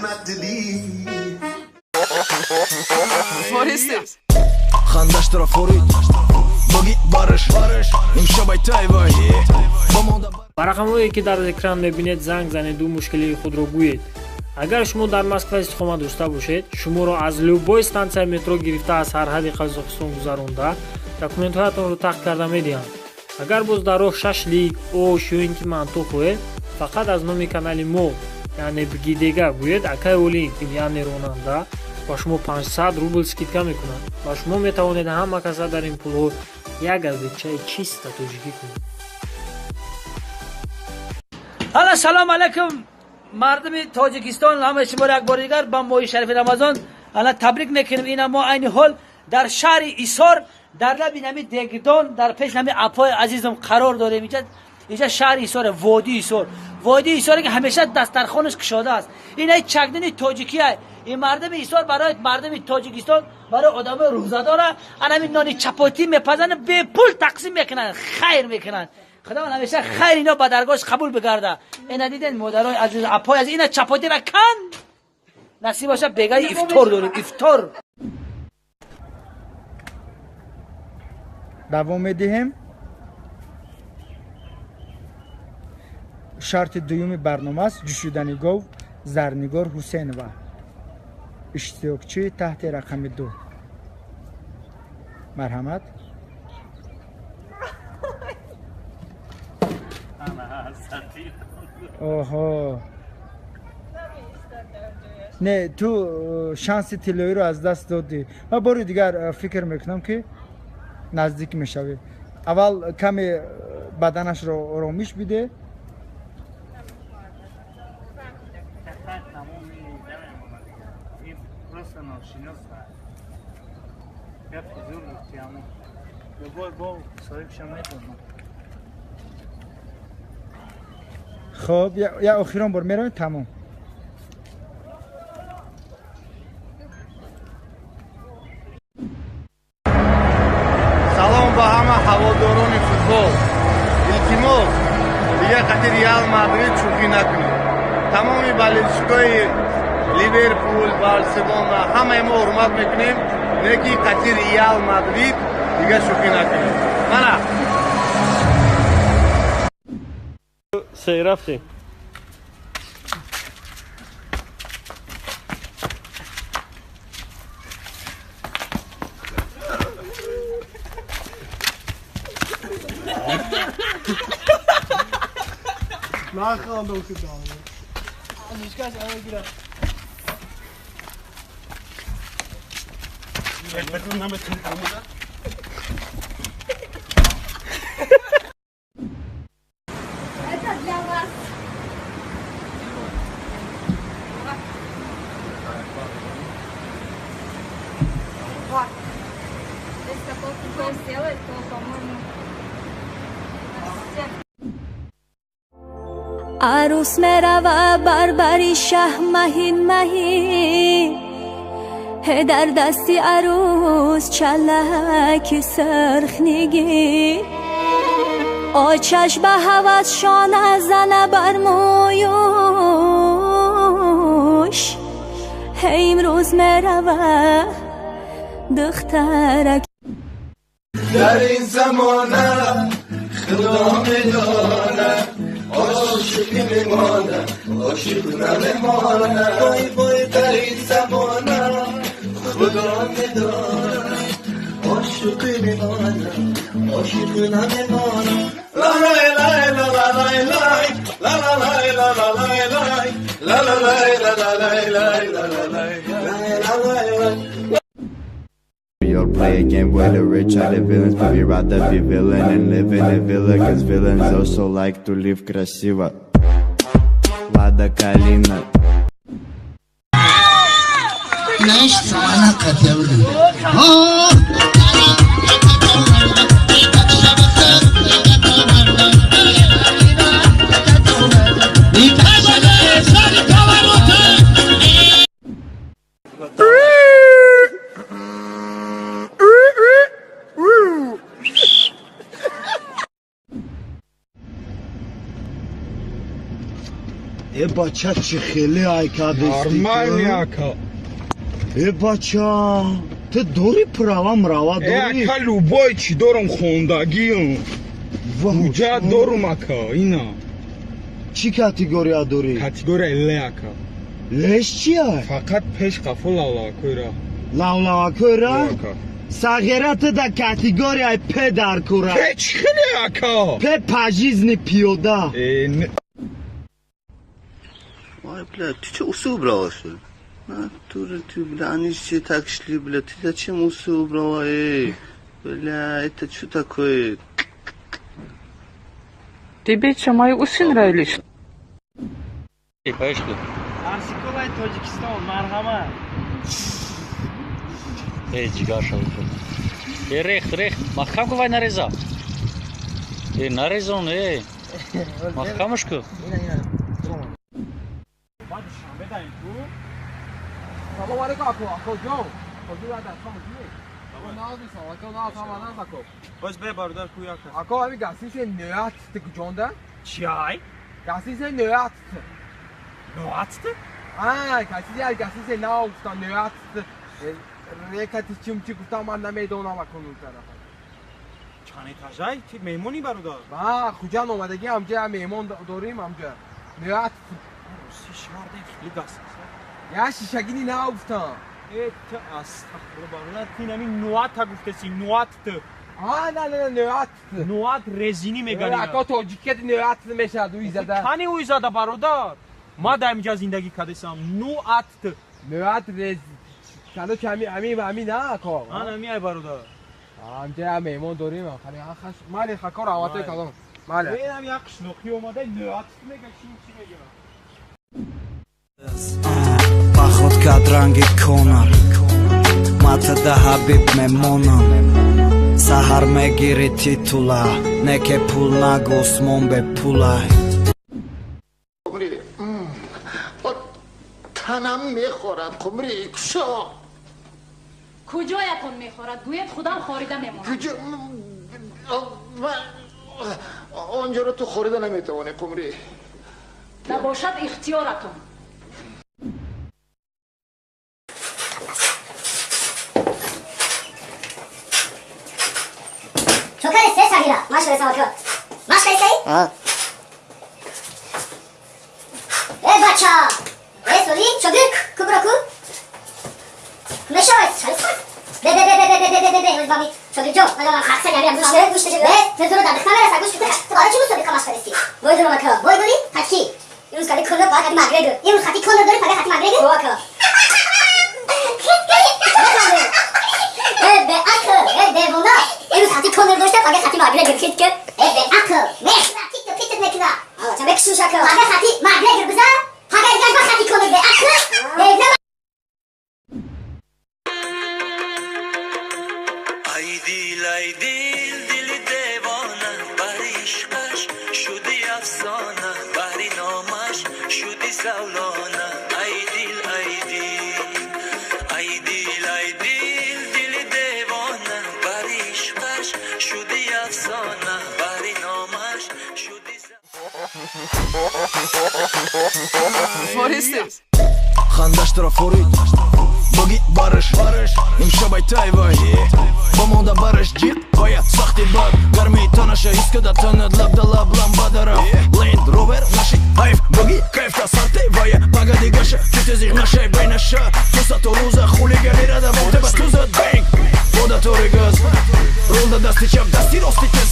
not to be. What is this? Хандаш тарафорид боги бараш имшаб ай тайвай. Ба рақамҳое, ки дар экран мебинед, занг занеду мушкилии худро гӯед. Агар шумо дар Москва истиқомат дошта бошед, шуморо аз любой стансияи метро гирифта, аз сарҳади Қазоқистон гузаронда, документҳоятонро тахт карда медиҳанд. Агар боз дар роҳ шашлик, ош ё ин ки манту хоҳед, фақат аз номи канали мо, яъне Бгидега, гӯед, акай Олим, яъне ронанда, ба шумо 500 рубл скидка мекунад ва шумо метавонед ҳама каса дар ин пулҳо як обед чай чисто тоҷикӣ кунед. Ҳала, салом алайкум, мардуми Тоҷикистон, ҳамаи шуморо як бори дигар ба моҳи шарифи Рамазон ана табрик мекунем. Ина мо айни ҳол дар шаҳри Исор, дар лаби нами дегдон, дар пеш нами апои азизам қарор дорем. Инҷа шаҳри Исоре, водии Исор, водии Исоре, ки ҳамеша дастархонаш кушода аст. Ина чакдини тоҷикия. Ин мардуми Исор барои мардуми Тоҷикистон, барои одамои рӯзадора анами нони чапотӣ мепазанд, бепул тақсим мекунанд, хайр мекунанд. Худованд ҳамеша хайр ино ба даргоҳаш қабул бигарда. Ина диден, модарои азиз, апои азиз, ина чапотира кан насиб боша, бегаи ифтор дорем, ифтор. Давом медиҳем. Шарти дуюми барнома аст: ҷӯшидани гов. Зарнигор Ҳусейнова, иштирокчии таҳти рақами 2, марҳамат. Оҳо, не, ту шанси тиллоиро аз даст додӣ ва бори дигар фикр мекунам, ки наздик мешавӣ. Аввал каме баданашро оромиш биде. Просто ношинос гапи зур гуфти, амо любой бо соҳибша медонам. Хоб, як охирон бор меравем, тамом. Салом ба ҳама ҳаводорони футбол. Илтимос, дигар қати Реал Мадрид шӯхӣ накунед. Тамоми болельщикои Ливерпул, Барселона, ҳамаи мо ҳурмат мекунем, леки қати Реал Мадрид дигар шӯхӣ накунед. Мана. Се, рафтем. Нахандам ки дама. Анишкаш ава гира. Это для вас. Вот. Если такой прикол сделать, то, по-моему, всех Арӯс мерава барбари шаҳ, маҳин маҳин, дар дасти арӯс чалаки сирх нигин, очаш ба ҳавас шона зана бар мӯюш, имрӯз мерава духтарак. Дар ин замона Худо медонад, ошиқ мемонад, ошиқ намемонад. Вой, вой, дар ин замона Худо медонад, ошиқ мемонад, ошиқ намемонад. Ла лай лай ла ла лай лай ла ла лай ла ла лай лай ла ла лай ла ла лай лай ла ла лай лай ла лай лай. You'll play a game where the rich are the villains, but we rather be villain and live in a villa, 'cause villains also like to live красиво. Лада Калина. Знаешь, она хотела. Э бача, чӣ хеле айкадести? Нормально, ака. Э бача, ту дори права мрава дори? Э ака, любой чӣ дорум, хондагиам. Ҳуҷҷат дорум, ака, ина. Чӣ категория дорӣ? Категория Л, ака. Леш чия? Фақат пеш қафо лавлавакойра. Лавлавакойра? Сағира, ту да категорияи П дар кора. П чӣ хеле, ака? П пожизни пиёда. Ой, блядь, ты что, усы убрала, что ли? Натуре ты, бля, они все так шли, бля, ты зачем усы убрала, эй? Бля, это что такое? Тебе что, мои усы нравились? Поехали. Арсиколай Тоҷикистон, марҳамат. Эй, ҷигарша. Э, рехт, рехт. Маҳкам ку, вай нареза. Э, нарезон, э. Маҳкамаш ку. Салом алейкум, ако, ако ҷон. Ако ҷон, дар хом ҷӣ. Наз ако, наз ҳама наз ако. Боз бе бародар ку як. Ако, ами гасисе неат тик ҷонда? Чиай? Гасисе неат. Неат? А, гасисе гасисе нав гуфтан неат. Рекати чимчи гуфтан, ман намедонам ако он тараф. Чанд этажай? Ти меҳмонӣ, бародар? Ба, Хуҷанд омадагӣ, ҳамҷа меҳмон дорим ҳамҷа. Неат. Руси шаҳр хеле гасисе. Я шишагини нав гуфтам. Э, ту астағфирулло, бародар, ту инами нуата гуфтеси, нуат ту. А, на, на, на, нуат. Нуат резинӣ меганӣ. Ако, тоҷикият нуат мешавад, уй зада. Кани уй зада, бародар? Ма дар инҷа зиндагӣ кардесам. Нуат ту. Нуат рез. Кано ами ами ами на ако. Ан ами ай, бародар. Амҷа меҳмон дорим. Хали хаш мали хако раҳматои калон. Мали. Инам як қишлоқӣ омада нуат мега, чӣ чӣ мега. Походка ранги Конор, матада ҳабиб мемонам. Саҳар мегири титула, неке пул нагу, Усмон бепулай. Танам мехорад, Қумри, кушо. Куҷоятон мехорад, гӯед, худам хорида мемонам. Куҷо? Онҷоро ту хорида наметавонӣ, Қумри. Набошад, ихтиёратон. Чокари се сагира, машкари самака. Машкари саи? А. Э бача! Э соли, шогир, кубра ку? Мешавай, шалиса? Бе бе бе бе бе бе бе бе бе бами. Шогир ҷон, ага ман хақса ямирам, гӯш гӯш гӯш бе, ту дар дихта мераса, гӯш ту барои чӣ мусобиқа машкаристи? Бой дорам ака, бой дорӣ? Хати. Имрӯз кади Конор баъд кади Макгрегор. Имрӯз хати Конор дорӣ, пага хати Макгрегор? О ака. Э бе ақл, э девона. Имрӯз хати Конор дошта, пага хати Макгрегор хит ки. Э бе ақл, мехна, титу питут мекуна. Ала ча мекшуш ака. Пага хати Макгрегор биза, пага игаш ба хати Конор бе ақл. Девона. Ай дил, ай дил, дили девона, бари ишқаш шуди афсона, бари номаш шуди завлона. Ай дил, ай дил, ай дил, ай дил, дили девона, бари ишқаш шуди афсона, бари номаш шуди. What is this? Хандаш тарафорид боги бараш, имшабай тайвай бомонда бараш ҷиқ вая сахти бад гармии танаша ҳис када танад лаб да лаб ламбадара Ленд Ровер наши ҳайф боги кайфта сарте вая пага дигаша чутезиғ нашай байнаша тусату рӯза хулиганирада вохтеба тузад бэнг бода тори газ рулда дасти чап дасти рости тез.